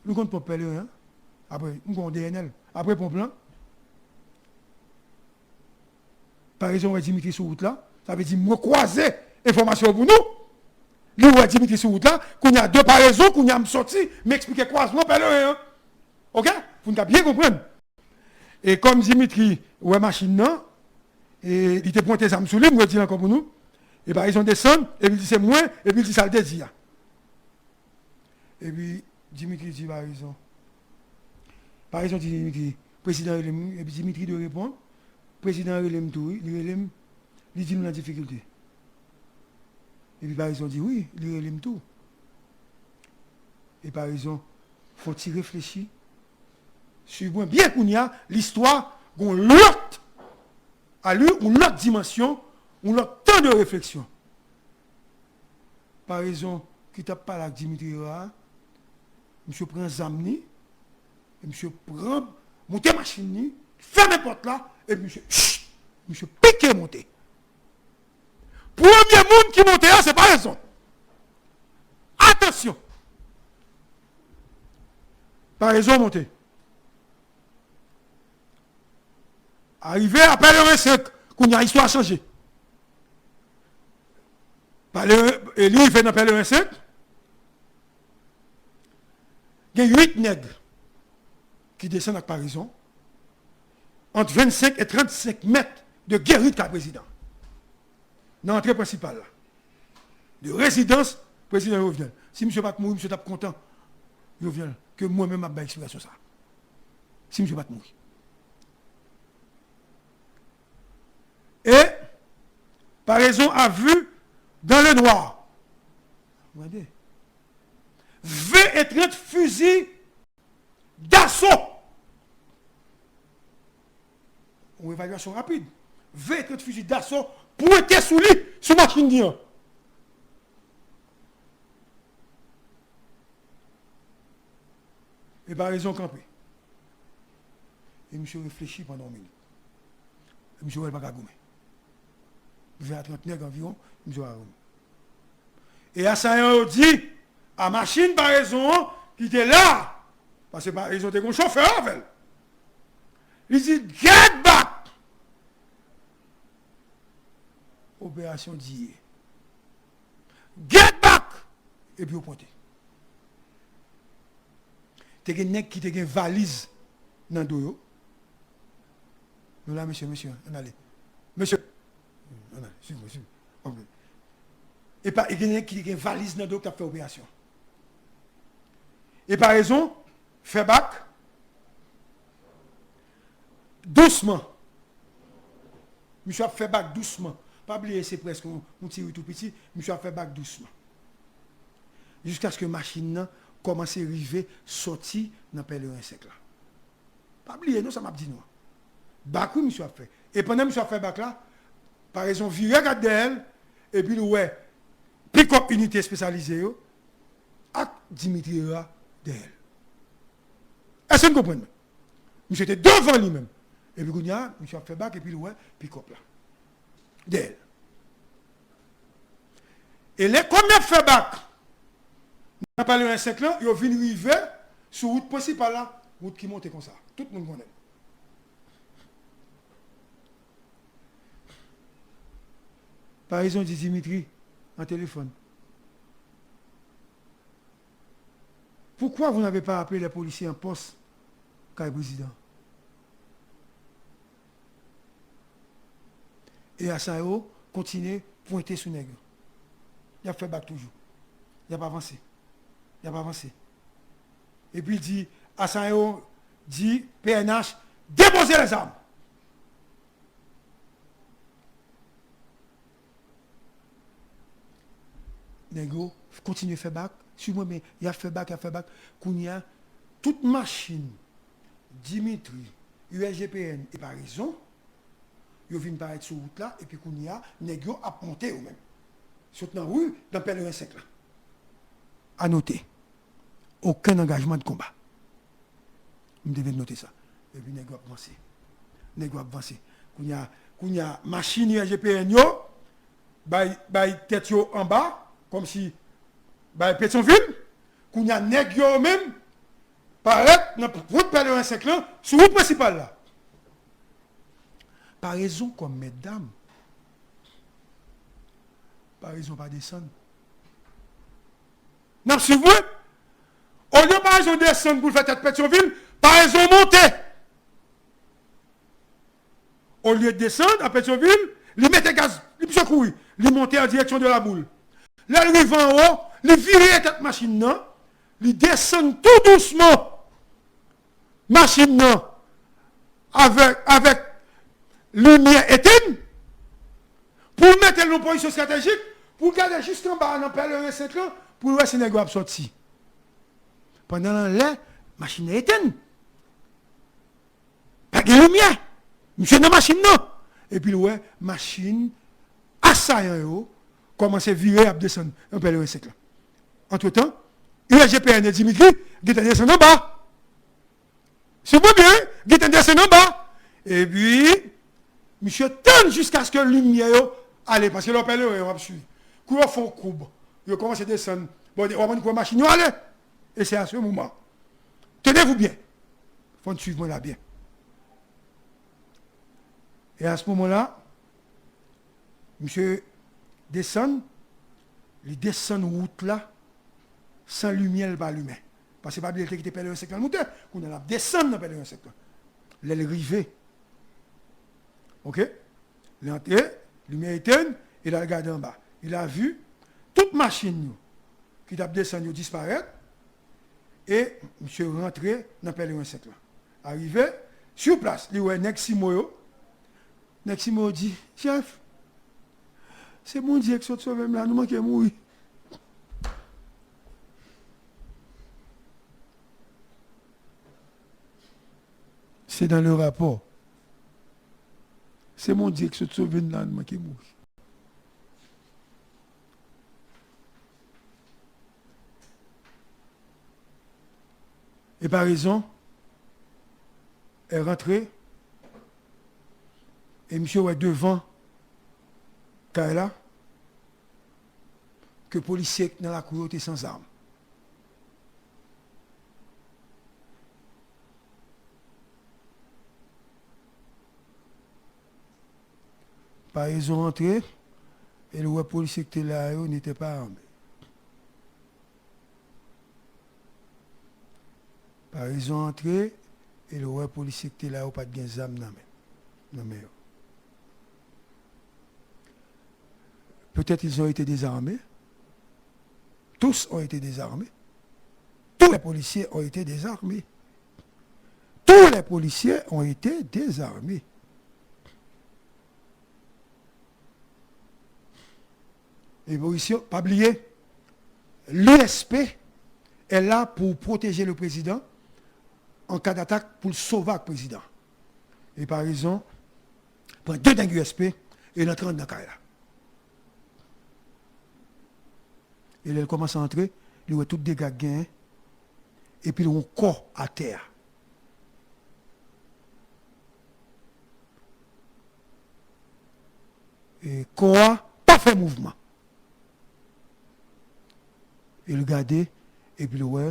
nou konn ponp Pèleren an? Apre, m konn D N L. Apre ponp lan, Parezon wè Dimitri sou wout la. Sa vle di, mwen kwaze enfòmasyon pou nou. Li wè Dimitri sou wout la. Kounye a, de Parezon, kounye a, m sòti, m eksplike kwazman Pèleren an. Oke? Pou n ka byen konprann. E kòm Dimitri wè machin nan, e li te pwente zam sou li, m redi l ankò pou nou. E Parezon desann, epi l di se mwen, epi l di sa l te di a. Epi, Dimitri di Parezon. Parezon di Dimitri, prezidan rele m wi. Epi Dimitri dwe reponn, prezidan rele m tou wi, li rele m, li di m l an difikilte. Epi Parezon di wi, li rele m tou. E Parezon fè yon ti reflechi. Swiv mwen byen kounye a, listwa gon lòt alè, yon lòt dimansyon, yon lòt tan de refleksyon. Parezon ki t ap pale ak Dimitri a, misye pran zam li, e misye pran, monte machin li, fèmen pòt la, epi misye, misye pike monte. Premye moun ki monte a, se Parezon. Atansyon! Parezon monte. Arive a Pèleren senk, kounye a istwa chanje. Pèleren, e li rive nan Pèleren senk, gen uit nèg ki desann ak Parezon, ant vennsenk e trannsenk mèt de gerit kay prezidan. Nan antre prensipal la, de rezidans prezidan Jovenel. Si misye pa t mouri, misye t ap kontan, Jovenel, ke mwen menm m ap bay eksplikasyon sa. Si misye pa t mouri. E Parezon a vu dans le noir. Gade. Ven e trant fizi daso. Yon evalyasyon rapid. Ven e trant fizi daso pwente sou li, sou machin li an. E Parezon kanpe. E misye reflechi pandan yon minit. E misye wè l pa ka goumen. Ven a trant nèg anviwon, misye pa ka goumen. E asayan yo di a machin Parezon an ki te la, paske Parezon te gon chofè avè l. Li di, "Get back!" Operasyon diye. "Get back!" Epi yo pwente. Te gen nèg ki te gen valiz nan do yo. Nou la, mesye, mesye, ann ale. Mesye, ann ale, swiv mwen, swiv mwen. Ok. E pa, e gen nèg ki te gen valiz nan do yo k t ap fè operasyon. E Parezon fè bak dousman. Misye ap fè bak dousman. Pa bliye, se prèske yon, yon ti ri tou piti. Misye ap fè bak dousman. Jiskaske machin nan kòmanse rive sòti nan Pèleren senk la. Pa bliye non sa m ap di nou an. Bak wi misye ap fè. E pandan misye ap fè bak la, Parezon vire gad dèyè l, epi l wè pikòp inite espesyalize yo ak Dimitri Herard dèyè l. Èske n konprann mwen? Misye te devan li menm. Epi kounye a, misye ap fè bak epi l wè pikòp la dèyè l. E lè kòm y ap fè bak nan Pèleren senk lan, yo vin rive sou wout prensipal la, wout ki monte konsa. Tout moun konnen l. Parezon di Dimitri an telefòn, "Pourquoi vous n'avez pas appelé les policiers en poste kay prezidan?" E asayan yo kontinye pwente sou nèg yo. Y ap fè bak toujou. Y ap avanse. Y ap avanse. Epi l di, asayan yo di P N H, "Déposez les armes!" Nèg yo kontinye fè bak, swiv mwen byen, y ap fè bak, y ap fè bak. Kounye a, tout machin Dimitri, U S G P N e Parezon, yo vin parèt sou wout la, epi kounye a, nèg yo ap monte yo menm. Sot nan ri, nan Pèleren senk la. A note, okenn angajman de konba. M te vin note sa. Epi nèg yo ap vanse. Nèg yo ap vanse. Kounye a, kounye a, machin U S G P N yo bay, bay tèt yo anba, kòmsi bay Petyonvil. Kounye a, nèg yo menm parèt nan wout Pèleren senk lan, sou wout prensipal la. Parezon kòm mètdam. Parezon pa desann. N ap swiv mwen? Olye Parezon desann pou l fè tèt Petyonvil, Parezon monte. Olye desann a Petyonvil, li mete gaz, li misye kouri, li monte an direksyon de Laboul. Lè l rive anwo, li vire tèt machin nan, Li desann tou dousman machin nan avèk, avèk limyè etenn pou l mete l nan pozisyon estratejik, pou l gade jiskanba a nan Pèleren senk lan, pou l wè si nèg yo ap sòti. Pandan l anlè, machin nan etenn. Pa gen limyè. Misye nan machin nan. Epi l wè machin asayan yo kòmanse vire ap desann nan Pèleren senk lan. Antretan, U S G P N e Dimitri gentan desann anba. Si w konprann byen, wi, gentan desann anba. Epi, misye tann jiskaske limyè yo ale, paske lè w Pèleren w ap swiv. Kou yo fè yon koub, yo kòmanse desann. Bon, w ap konn kote machin yo ale. E se a se moman. Tenez-vous bien. Fò n swiv mwen la byen. E a se moman la, misye desann, li desann wout la san limyè l pa limen. Paske pa bliye l te kite Pèleren senk lan l moute. Kounye a l ap desann nan Pèleren senk lan. Lè l rive, oke, li antre, limyè etenn, e l al gade anba. Il a vu tout machin yo ki t ap desann yo disparèt, e misye rantre nan Pèleren senk lan. Arive sou plas, li wè nèg Simo yo. Nèg Simo yo di, chèf, se Bondye ki sot sove m la, nou manke mouri. Se dans le rapport. Se Bondye ki sot sove n la, nou manke mouri. E pa rezon, e rantre, e misye wè devan kay la, ke polisye nan lakou yo te san zam. Parezon antre, e l wè polisye ki te la yo n'étaient pas armés. Parezon antre, e l wè polisye ki te la yo pa t gen zam nan men, nan men yo. Peut-être ils ont été désarmés. Tous ont été désarmés. Tous les policiers ont été désarmés. Tous les policiers ont été désarmés. E polisye, pa bliye, l'U S P est là pour protéger le président en cas d'attaque, pou l sove ak prezidan. E parezon pran de nèg U S P e l antre anndan kay la. E lè l kòmanse antre, li wè tout dega k genyen, epi l wè yon kò atè a. E kò a pa fè mouvman. E l gade, epi l wè,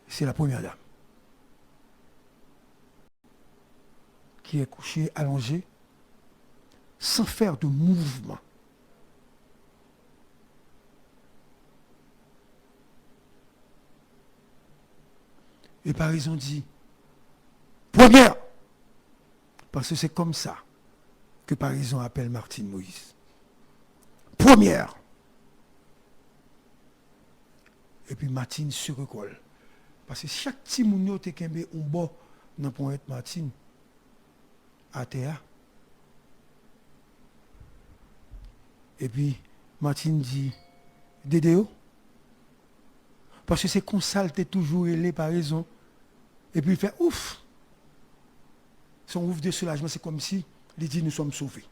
c'est la première dame qui est couchée, allongée, sans faire de mouvement. E parezon di, première, parce que c'est comme ça que parezon appelle Martine Moïse. Première. Epi Martine sere kò l. Paske chak timoun yo te kenbe yon bò nan ponyèt Martine atè a. Epi Martine di, dede yo. Paske se konsa l te toujou rele parezon. Epi l fè ouf. Se yon ouf de soulajman, se kòmsi li di, nous sommes sauvés.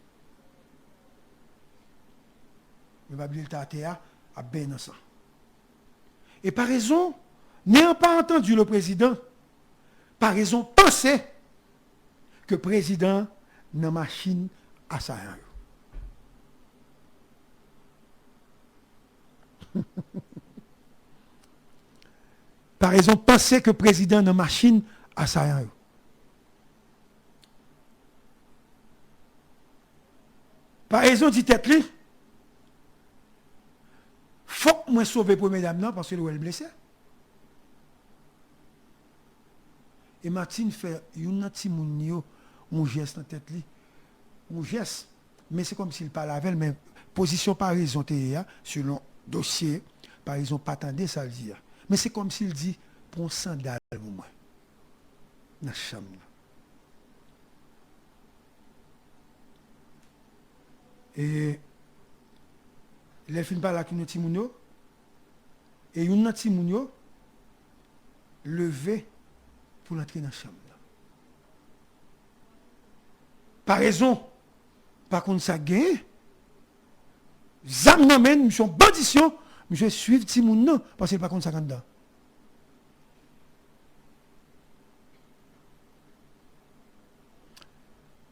Men pa bliye l te atè a, ap benyen nan san. E parezon, n'ayant pas entendu le président, parezon panse ke prezidan nan machin asayan yo. Parezon panse ke prezidan nan machin asayan yo. Parezon di tèt li, fòk mwen sove premye dam nan, paske l wè l blese. E Martine fè youn nan timoun yo yon jès nan tèt li. Yon jès, men se kòmsi l pale avè l, men pozisyon parezon te ye a, selon dosye, Paraison pa tande sa l di a. Men se kòmsi l di, pran yon sandal pou mwen nan chanm nan. E lè l fin pale ak youn nan timoun yo, e youn nan timoun yo leve pou l antre nan chanm nan. Paraison pa konn sa k genyen. Zam nan men l, misye yon bandisyon, misye swiv timoun nan, paske l pa konn sa k anndan.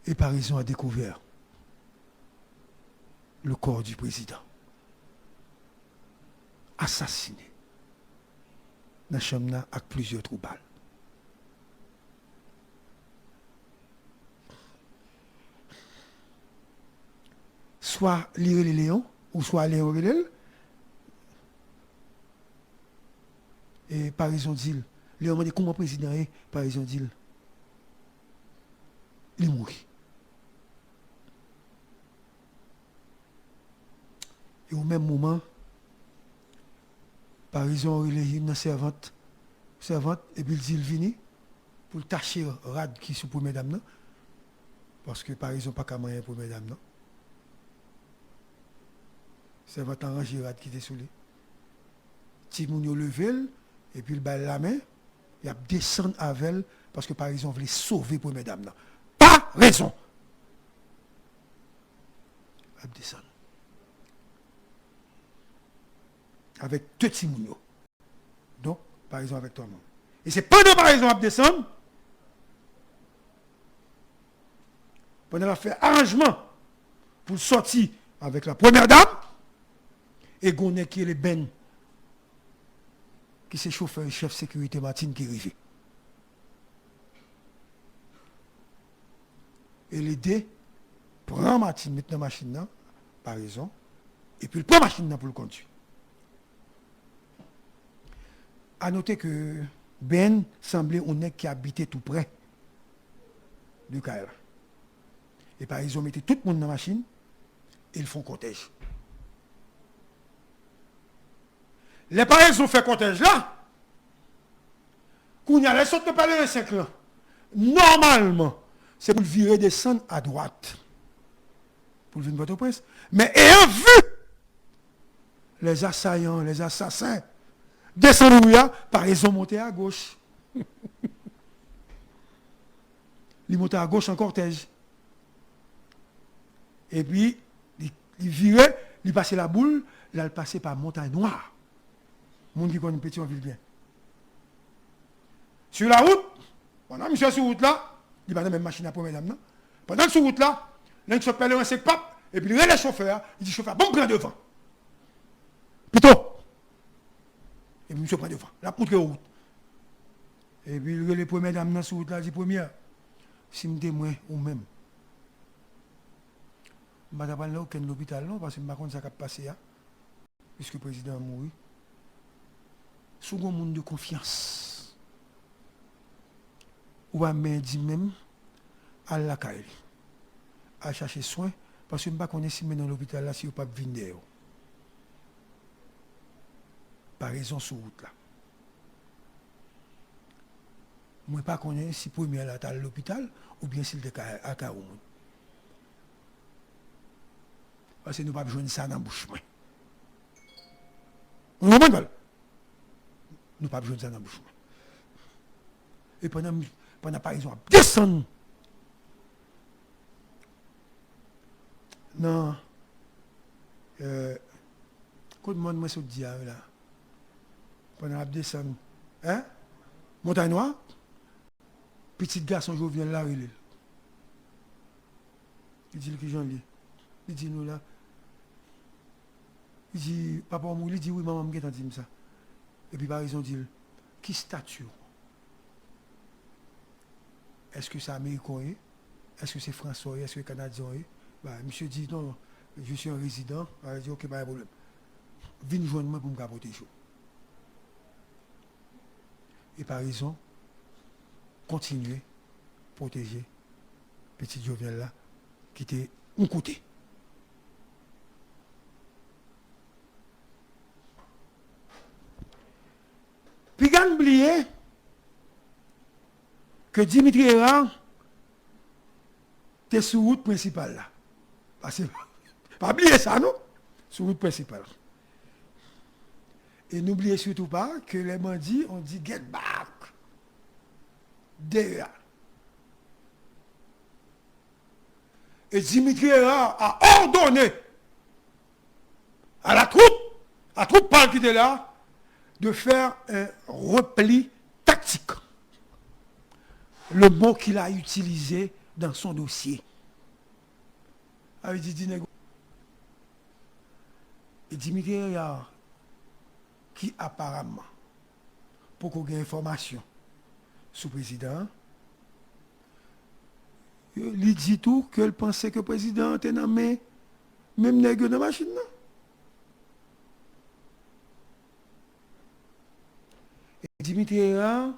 Et Paraison a découvert le corps du président assassiné nan chanm nan ak plizyè twou bal. Swa li rele Leon, ou swa Leon rele l, e Paraison di l. Leon mande kòman prezidan ye, Paraison di l li mouri. E o menm moman, Paraison rele youn nan sèvant, sèvant, epi l di l vini pou l tache rad ki sou premyè dam nan, paske Paraison pa ka manyen premyè dam nan. Sèvant lan ranje rad ki te sou li. Timoun yo leve l, epi l ba l lamen, y ap desann avè l, paske Paraison vle sove premyè dam nan. Paraison! Ap desann. Avèk de timoun yo. Donk, Paraison avèk twa moun. E se pandan Paraison ap desann, pandan l ap fè aranjman pou l sòti avèk la premyè dam, e gon nèg ki rele Ben, ki se chofè e chèf sekirite Martine ki rive. E lede pran Martine, met nan machin nan, Paraison, epi l pran machin nan pou l kondui. A note ke Ben sanble yon nèg ki abite tou prè de kay la. E Paraison mete tout moun nan machin e l fè yon kòtèj. Lè Paraison fè kòtèj la, kounye a, lè l sot nan Pèleren senk lan, nòmalman, se pou l vire desann adwat pou l vin Pòtoprens. Men, ayant vu les assaillants, les assassins, desann ri a, Paraison monte agoch. Li monte agoch an kòtèj. Epi, li, li vire, li pase Laboul, l al pase pa Montay Nwa. Moun ki konn Petyonvil byen. Sur la route, pandan misye sou wout la, li pa nan menm machin ak premyè dam nan. Pandan l sou wout la, nèg sot Pèleren senk pap, epi l rele chofè a, li di chofè a, "Ban m pran devan." Pito! Epi misye pran devan. L ap montre yo wout. Epi l rele premyè dam nan sou wout la, di, "Premyè, si m te mwen ou menm, m pa ta pral nan okenn lopital non, paske m pa konn sa k ap pase a, piske prezidan an mouri. Si w gon moun de konfyans, ou pa menm di menm, al lakay li. Al chache swen, paske m pa konnen si m mennen w lopital la, si yo p ap vin dèyè w." Paraison sou wout la. Mwen pa konnen si premyè la t al lopital oubyen si l te ka al kay yon moun. Paske nou p ap jwenn sa nan bouch mwen. Ou konprann, Pòl? Nou p ap jwenn sa nan bouch mwen. E pandan, pandan Paraison ap desann nan, euh, kot mòn mwen sot di a la, pandan l ap desann, hein? Montay Nwa, pitit gason Jovenel la rele l. Li di l kijan l ye. Li di nou la. Li di, "Papa w mouri?" Li di, "Wi, manman m gentan di m sa." Epi Paraison di l, "Ki stati w? Èske se Ameriken w ye? Èske se Fransè w ye? Èske Kanadyen w ye?" Ba, misye di, "Non, je suis un résident." Li di, "Ok, pa gen pwoblèm. Vin jwenn mwen pou m ka pwoteje w." E Paraison kontinye pwoteje pitit Jovenel la ki te yon kote. Ann bliye ke Dimitri Hérard te sou wout prensipal la. Paske, pa bliye sa non, sou wout prensipal. E n'oubliez surtout pas que les bandits ont dit get back. D E A. Et Dimitri Hérard a ordonné à la troupe, à troupe pâle qui était là, de faire un repli tactique. Le mot qu'il a utilisé dans son dossier. Sa vle di, di nèg. E Dimitri Hérard, ki aparamman poko gen enfòmasyon sou prezidan an, li di tou ke l panse ke prezidan an te nan men menm nèg yo nan machin nan. E Dimitri Hérard,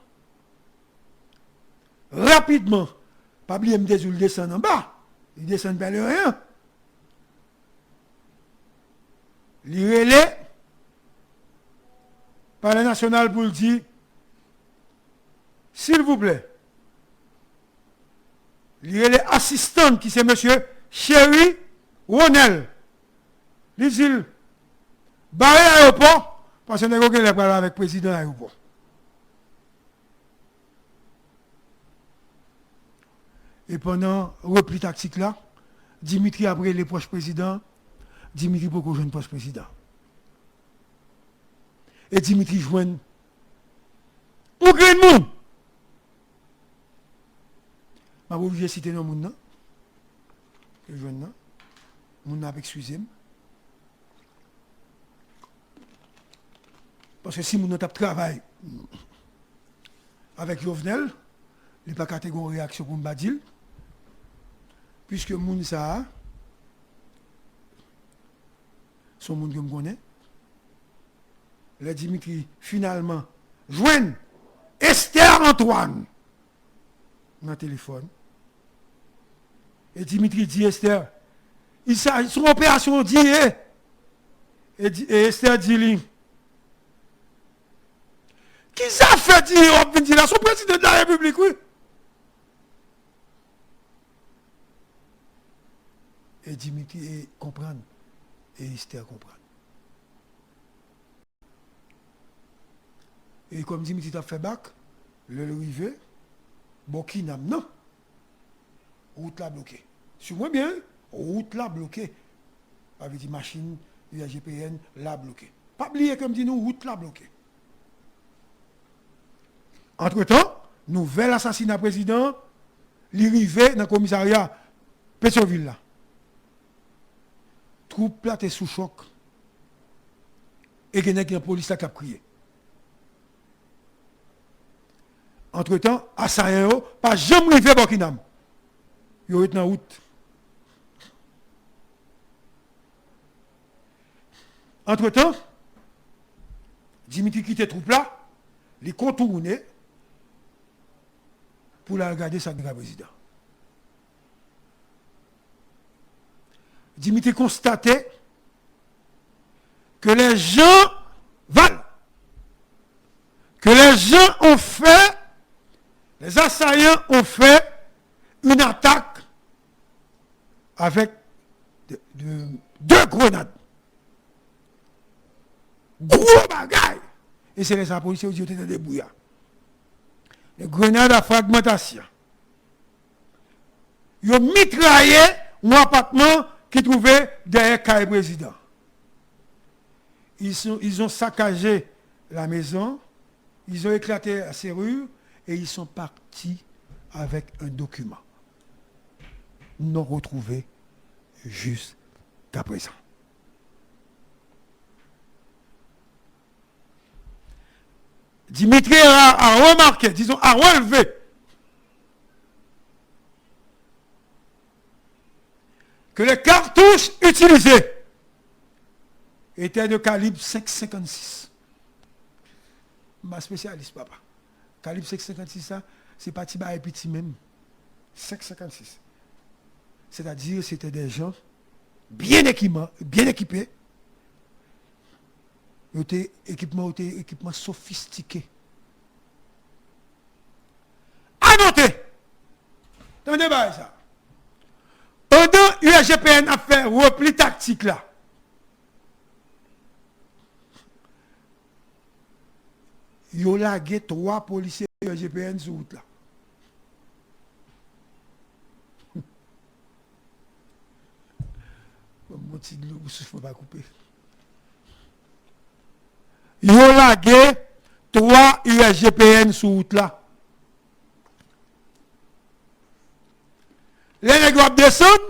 rapidman, pa bliye m te di w l desann anba, li desann Pèleren an. Li rele Palè Nasyonal pou l di, silvouplè, li rele asistan l ki se mesye Chery Ronel. Li di l, bare ayewopò, paske nèg yo genlè pral avèk prezidan ayewopò. E pandan repli taktik la, Dimitri ap rele pwòch prezidan, Dimitri poko jwenn pwòch prezidan. E Dimitri jwenn yon grenn moun. M ap oblije site non moun nan. Ke jwenn nan. Moun nan ap ekskize m. Paske si moun nan t ap travay avèk Jovenel, li pa ka te gen yon reyaksyon pou m pa di l. Piske moun sa a, se yon moun ke m konnen. Lè Dimitri finalman jwenn Esther Antoine nan telefòn, e Dimitri di Esther, li sa, se yon operasyon D E A. E, di, e Esther di li, ki zafè D E A w ap vin di la? Se yon prezidan de la repiblik, wi. E Dimitri e konprann, e Esther konprann. E kòm Dimitri t ap fè bak, lè l rive bò Kinam nan, wout la bloke. Swiv mwen byen, wi, wout la bloke. Sa vle di machin, U S G P N la bloke. Pa bliye ke m di nou wout la bloke. Antretan, nouvèl asasina prezidan an, li rive nan komisarya Petyonvil la. Twoup la te sou chòk. E gen nèg nan polis la k ap kriye. Antretan, asayan yo pa janm rive bò Kinam. Yo ret nan wout. Antretan, Dimitri kite twoup la, li kontounen pou l al gade sa k gen ka prezidan. Dimitri konstate que les gens, Val, que les gens ont fait, les assaillants ont fait une attaque avec de, de, deux grenades. Gwo bagay! E se lè sa polisye yo di yo te tande bri a. De grenad a fragmantasyon. Yo mitraye yon apatman ki twouve dèyè kay prezidan. Ils sont, ils ont saccagé la maison, ils ont éclaté la serrure et ils sont partis avec un document non retrouvé jusqu'à présent. Dimitri a, a remarqué, disons, a relevé que les cartouches utilisées étaient de calibre cinq cinquante-six. M pa spesyalis, papa. Kalib senk senkansis sa, se pa ti bagay piti menm. Senk senkansis. Sètadi, se te de jan byen ekiman, byen ekipe. Yo te, ekipman yo te ekipman sofistike. Tande note. Tande bagay sa. Pandan U S G P N ap fè repli taktik la, yo lage twa polisye U S G P N sou wout la. Bon, bon, ti dlo pou souf mwen pa koupe. Yo lage twa U S G P N sou wout la. Lè nèg yo ap desann,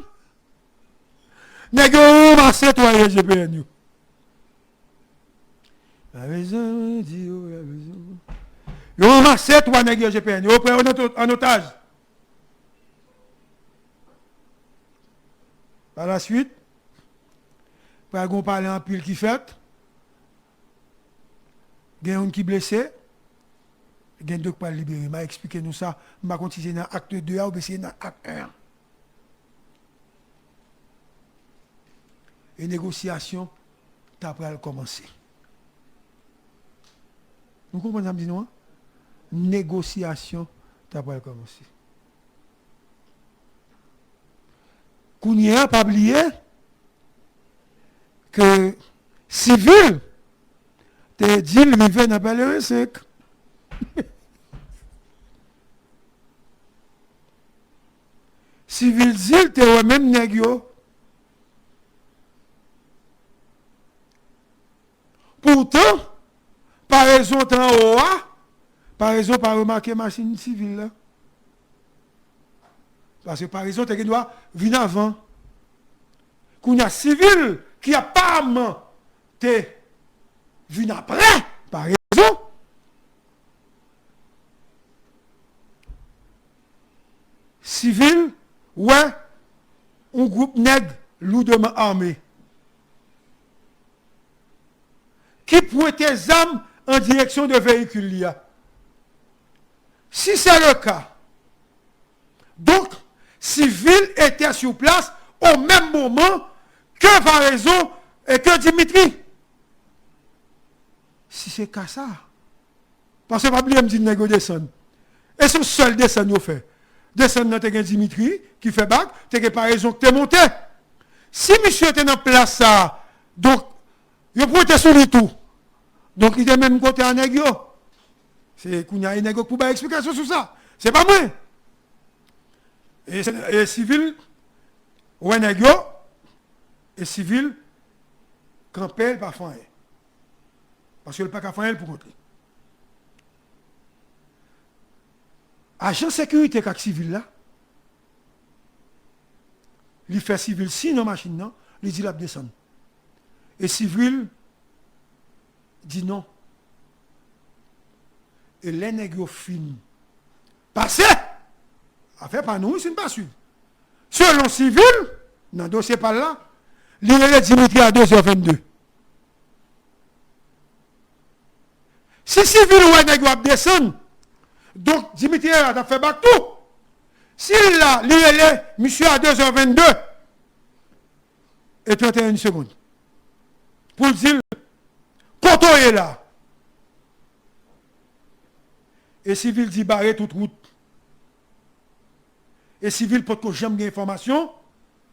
nèg yo ranmase twa U S G P N yo. Pa bezwen di yo, pa bezwen. Yo ranmase twa nèg U S G P N yo, yo pran yo nan to-, an otaj. Pa la swit, pral gen yon pale anpil ki fèt. Gen youn ki blese, gen de k pral libere. M a eksplike nou sa. M pa konn si se nan akt de a oubyen se nan akt en an. E negosyasyon ta pral kòmanse. Nou konprann sa m di nou an? Negosyasyon ta pral kòmanse. Kounye a, pa bliye ke Sivil te di l rive nan Pèleren senk. Sivil di l te wè menm nèg yo. Poutan, parezon t anwo a, parezon pa remake machin Sivil la. Paske parezon te gen dwa vin avan. Kounye a Sivil ki aparamman te vin apre parezon. Sivil wè yon gwoup nèg loudman ame ki pwente zam an direksyon de veyikil li a. Si se le ka, donk, Sivil ete sou plas o menm moman ke Varezon e ke Dimitri. Si se ka sa, paske pa bliye m di nèg yo desann. E se yon sèl desann yo fè. Desann nan te gen Dimitri ki fè bak, te gen Parezon ki te monte. Si misye te nan plas sa a, donk, yo pwente sou li tou. Donk, li te menm kote a nèg yo. Se kounye a e nèg yo k pou bay eksplikasyon sou sa. Se pa mwen. E, e Sivil wè nèg yo, e Sivil kanpe, l pa fè anyen. Paske l pa ka fè anyen l pou kont li. Ajan sekirite k ak Sivil la, li fè Sivil siy nan machin nan, li di l ap desann. E Sivil di non. E lè nèg yo fin pase, afè pa nou, wi, si n pa swiv. Selon Sivil, nan dosye pa l la, li rele Dimitri a de zè vennde. Si Sivil wè nèg yo ap desann, donk Dimitri la t ap fè bak tou. Si l la, li rele misye a de zè vennde e trannteyen segonn pou l di l, kote w ye la? E Sivil di bare tout wout. E Sivil potko janm gen enfòmasyon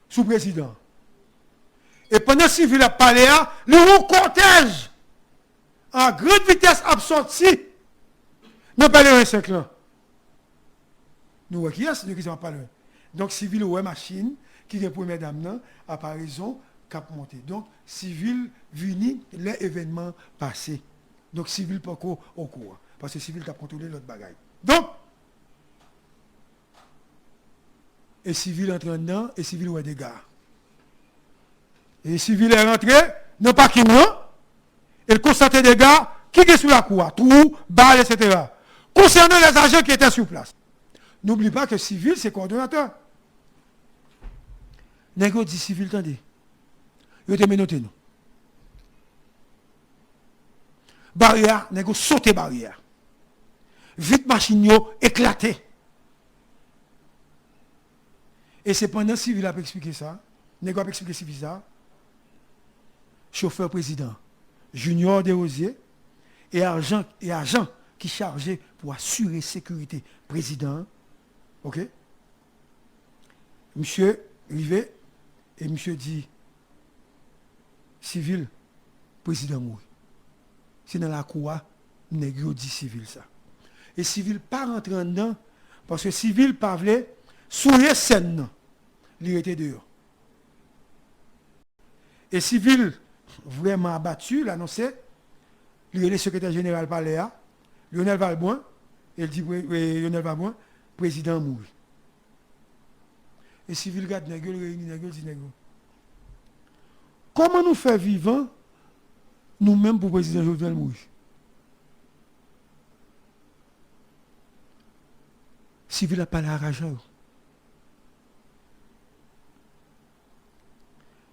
sou prezidan. E pandan Sivil ap pale a, li wè yon kòtèj a gran vitès ap sòti nan Pèleren senk lan. Nou wè kiyès, de kisa m ap pale. Donk, Sivil wè machin ki gen premyè dam nan, a Parezon, k ap monte. Donk, Sivil vini lè evènman pase. Donk, Sivil poko okouran. Paske Sivil t ap kontwole lòt bagay. Donk, e Sivil antre anndan, e Sivil wè dega. E Sivil e rantre nan paking lan, e l konstate dega ki gen sou lakou a, twou, bal, etsetera. Concernant les agents qui étaient sur place, n'oublie pas que Sivil se kowòdonatè. Nèg yo di Sivil, tande, yo te menote nou. Baryè a, nèg yo sote baryè a. Vit machin yo eklate. E se pandan Sivil ap eksplike sa, nèg yo ap eksplike Sivil sa, chofè prezidan, Junior Desrosiers, e ajan, e ajan ki chaje pou asire sekirite prezidan an, Ok? Misye rive e misye di, Sivil, prezidan mouri. Se nan lakou a, nèg yo di Sivil sa. E Sivil pa rantre anndan, paske Sivil pa vle souye sèn nan. Li rete deyò. E Sivil vrèman abati, l anonse, li rele sekretè jeneral palè a, Lionel Valbrun, e l di pre- e Lionel Valbrun, prezidan an mouri. E Sivil gad nèg yo, l reyini nèg yo, l di nèg yo, kòman nou fè vivan, nou menm, pou prezidan Jovenel mouri? Sivil ap pale ak ajan yo.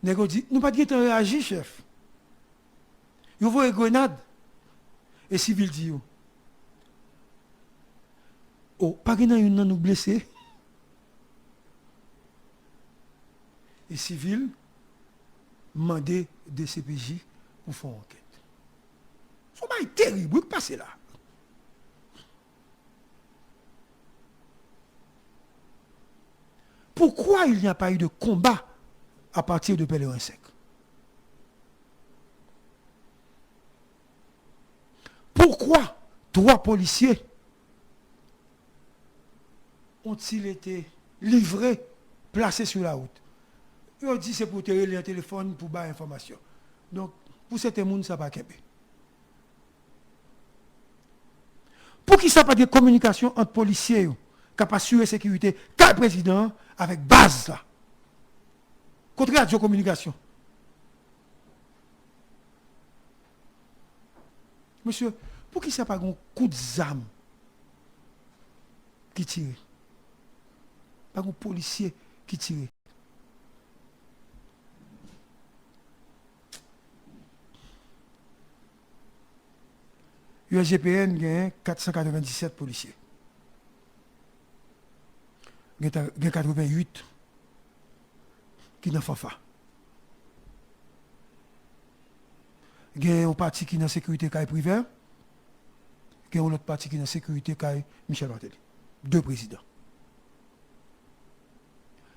Nèg yo di, nou pa t gentan reyaji, chèf. Yo voye grenad. E Sivil di yo, o, pa gen nan youn nan nou k blese? E Sivil mande D C P J pou fè yon ankèt. Se yon bagay terib, wi, k pase la. Pourquoi il n'y a pas eu de combat à partir de Pèlerin cinq? Pourquoi trois policiers ont-ils été livrés, placés sur la route? Yo di se pou te rele an telefòn pou bay enfòmasyon. Donk, pou sèten moun, sa pa kenbe. Poukisa pa gen kominikasyon ant polisye yo k ap asire sekirite kay prezidan an avèk baz la? Kot radyo kominikasyon? Mesye, poukisa pa gen kout zam ki tire? Pa gen polisye ki tire. U S G P N gen kat san katrevenndisèt polisye. Gen ta- gen katreventuit ki nan Fanfa. Gen yon pati ki nan sekirite kay Privè, gen yon lòt pati ki nan sekirite kay Michel Martelly. De prezidan.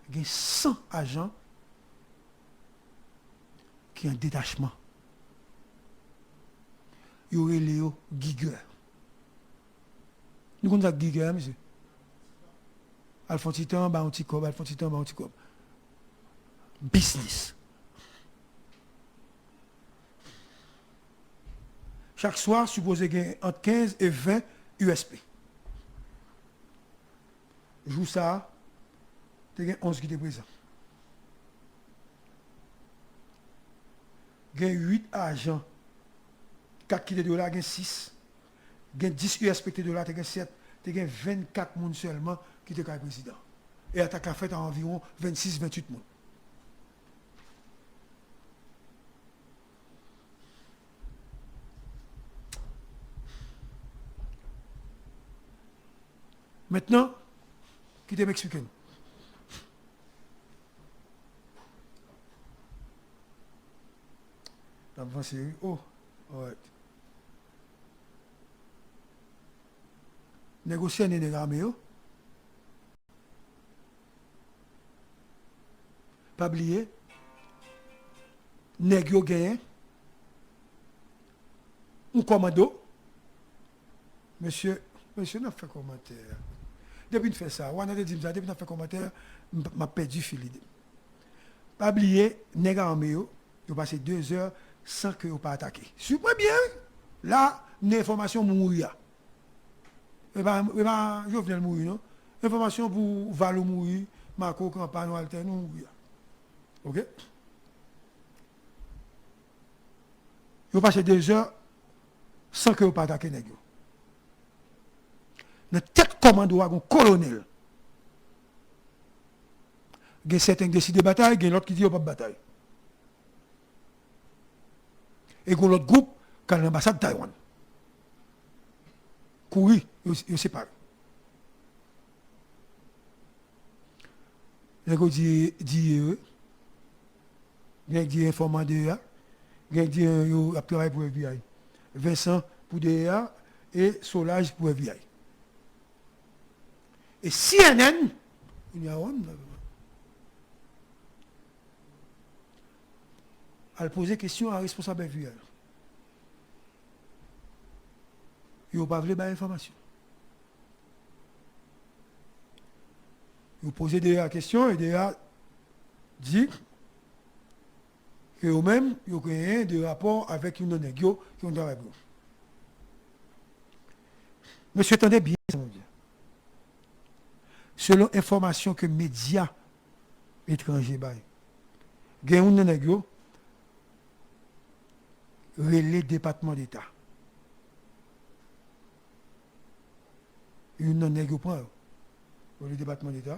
Gen san ajan ki an detachman. Yo rele yo gigè. Nou konn sa k gigè a, mesye? Al fè yon ti tan, ba yon ti kòb, al fè yon ti tan, ba yon ti kòb. Biznis. Chak swa, sipoze gen ant kenz e ven U S P. Jou sa a, te gen onz ki te prezan. Gen uit ajan. Kat ki te deyò la, gen sis. Gen dis U S P ki te deyò la, te gen sèt. Te gen vennkat moun sèlman ki te kay prezidan. E atak la fèt a anviwon vennsis, ventuit moun. Mentnan, kite m eksplike nou. N ap vanse, wi. Oh, alright. Nèg yo sènen nèg ame yo. Pa bliye, nèg yo genyen yon kòmando. Mesye, mesye, n ap fè kòmantè. Depi n fè sa, Wana te di m sa, depi n ap fè kòmantè, m, m ap pèdi fil lide. Pa bliye, nèg ame yo, yo pase de zè san ke yo pa atake. Swiv mwen byen, wi. La, m gen enfòmasyon mouri a. E pa, e pa Jovenel mouri, non. Enfòmasyon pou Valo mouri, Marco, Kanpany, Walter, nou mouri a. Ok? Yo pase de zè san ke yo pa atake nèg yo. Nan tèt kòmando a, gon kolonèl. Gen sèten ki deside batay, gen lòt ki di yo p ap batay. E gon lòt gwoup k al nan anbasad Taiwan. Kouri, yo, yo separe. Nèg yo di, di, euh, gen di enfòman D E A, gen di, euh, yo ap travay pou F B I. Vincent pou D E A e Solage pou F B I. E C N N, kounye a, wè m nan. Al poze kesyon a responsab F B I. Yo pa vle bay enfòmasyon. Yo poze D E A kesyon e D E A di ke yo menm, yo genyen de rapò avèk youn nan nèg yo ki konn travay pou yo. Mesye, tande byen sa m ap di. Selon enfòmasyon ke medya etranje bay, gen youn nan nèg yo rele Depatman Deta. Youn nan nèg yo pran yo. Yo rele Depatman Deta.